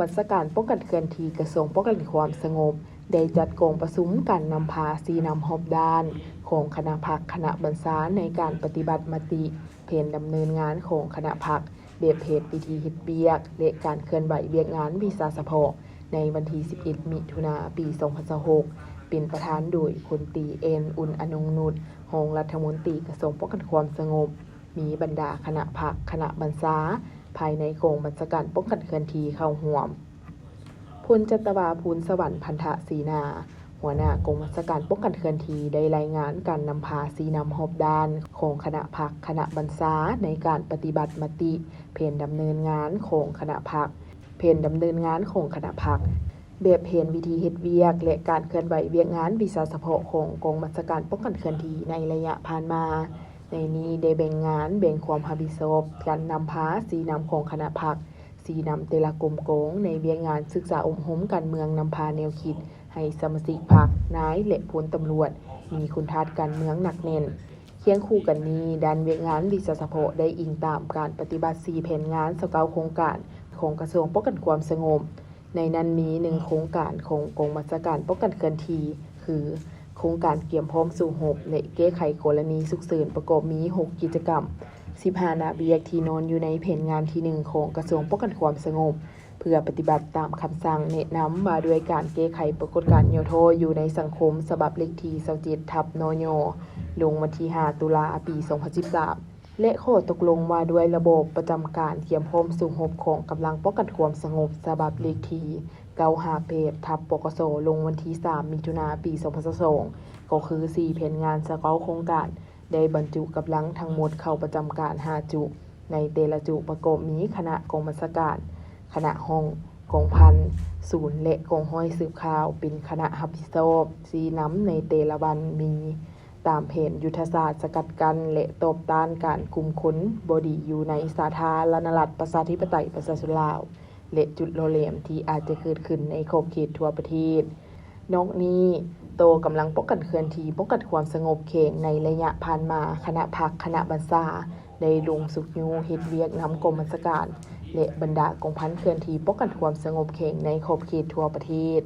ບັນຊາການປ້ອງກັນເຄື່ອນທີ່ ກະຊວງປ້ອງກັນຄວາມສະຫງົບ ໄດ້ຈັດກອງປະຊຸມການນຳພາຊີ້ນຳຮອບດ້ານຂອງຄະນະພັກ, ຄະນະບັນຊາ ໃນການປະຕິບັດມະຕິແຜນດຳເນີນງານຂອງຄະນະພັກ ແບບແຜນວິທີເຮັດວຽກ ແລະ ການເຄື່ອນໄຫວວຽກງານວິຊາສະເພາະ ໃນວັນທີສິບເອັດ ມິຖຸນາ ປີສອງພັນຊາວຫົກ ເປັນປະທານໂດຍ ພົນຕີ ເອັນ ອຸ່ນອະນົງນຸດ ຮອງລັດຖະມົນຕີກະຊວງປ້ອງກັນຄວາມສະຫງົບ, ມີບັນດາຄະນະພັກ, ຄະນະບັນຊາ ພາຍໃນກອງບັນຊາການປ້ອງກັນເຄື່ອນທີ່ເຂົ້າຮ່ວມ. ພົນຈັດຕະວາ ພູນສະຫວັນ ພັນທະສີນາ ຫົວໜ້າກອງບັນຊາການປ້ອງກັນເຄື່ອນທີ່ ໄດ້ລາຍງານການນຳພາຊີ້ນຳຮອບດ້ານຂອງຄະນະພັກ, ຄະນະບັນຊາ ໃນການປະຕິບັດມະຕິແຜນດຳເນີນງານຂອງຄະນະພັກ, ແຜນດຳເນີນງານຂອງຄະນະພັກ, ແບບແຜນວິທີເຮັດວຽກ ແລະ ການເຄື່ອນໄຫວວຽກງານວິຊາສະເພາະຂອງກອງບັນຊາການປ້ອງກັນເຄື່ອນທີ່ໃນໄລຍະຜ່ານມາ. ໃນນີ້ໄດ້ແບ່ງງານ, ແບ່ງຄວາມຮັບຜິດຊອບການນຳພາຊີ້ນຳຂອງຄະນະພັກ, ຊີ້ນຳແຕ່ລະກົມກອງໃນວຽກງານສຶກສາອົບຮົມການເມືອງ, ນຳພາແນວຄິດໃຫ້ສະມາຊິກພັກ, ນາຍ ແລະ ພົນຕຳຫຼວດ ມີຄຸນທາດການເມືອງໜັກແໜ້ນ. ຄຽງຄູ່ກັນນີ້, ດ້ານວຽກງານວິຊາສະເພາະໄດ້ອີງຕາມການປະຕິບັດສີ່ແຜນງານ ຊາວເກົ້າໂຄງການຂອງກະຊວງປ້ອງກັນຄວາມສະຫງົບ. ໃນນັ້ນມີໜຶ່ງໂຄງການຂອງກອງບັນຊາການປ້ອງກັນເຄື່ອນທີ່ ຄື ໂຄງການກຽມພ້ອມສູ້ຮົບ ແລະ ແກ້ໄຂກໍລະນີສຸກເສີນ ປະກອບມີຫົກກິດຈະກຳ, ສິບຫ້າໜ້າວຽກທີ່ນອນຢູ່ໃນແຜນງານທີໜຶ່ງຂອງກະຊວງປ້ອງກັນຄວາມສະຫງົບ ເພື່ອປະຕິບັດຕາມຄຳສັ່ງແນະນຳວ່າດ້ວຍການແກ້ໄຂປາກົດການຫຍໍ້ທໍ້ຢູ່ໃນສັງຄົມ ສະບັບເລກທີຊາວເຈັດ ທັບ ນຍ ລົງວັນທີຫ້າ ຕຸລາ ປີສອງພັນສິບສາມ ແລະ ຂໍ້ຕົກລົງວ່າດ້ວຍລະບອບປະຈຳການກຽມພ້ອມສູ້ຮົບຂອງກຳລັງປ້ອງກັນຄວາມສະຫງົບ ສະບັບເລກທີເກົ້າຫ້າແປດ ທັບ ປກສ ລົງວັນທີສາມ ມິຖຸນາ ປີສອງພັນຊາວສອງ ກໍຄື ສີ່ແຜນງານ ຊາວເກົ້າໂຄງການ ໄດ້ບັນຈຸກຳລັງທັງໝົດເຂົ້າປະຈຳການຫ້າຈຸ. ໃນແຕ່ລະຈຸປະກອບມີຄະນະກອງບັນຊາການ, ຄະນະຫ້ອງ, ກອງພັນ, ສູນ ແລະ ກອງຮ້ອຍສືບຂ່າວ ເປັນຄະນະຮັບຜິດຊອບ. ຊີ້ນຳໃນແຕ່ລະວັນມີ ຕາມແຜນຍຸດທະສາດສະກັດກັ້ນ ແລະ ຕອບຕ້ານການຄຸມຄົນບໍ່ດີຢູ່ໃນສາທາລະນະລັດ ປະຊາທິປະໄຕ ປະຊາຊົນລາວ ແລະ ຈຸດຫຼໍ່ແຫຼມທີ່ອາດຈະເກີດຂຶ້ນໃນຂອບເຂດທົ່ວປະເທດ. ນອກນີ້, ຕໍ່ກຳລັງປ້ອງກັນເຄື່ອນທີ່ ປ້ອງກັນຄວາມສະຫງົບແຂວງໃນໄລຍະຜ່ານມາ, ຄະນະພັກ, ຄະນະບັນຊາ ໄດ້ລົງຊຸກຍູ້ເຮັດວຽກນຳກອງບັນຊາການ ແລະ ບັນດາກອງພັນເຄື່ອນທີ່ປ້ອງກັນຄວາມສະຫງົບແຂວງໃນຂອບເຂດທົ່ວປະເທດ.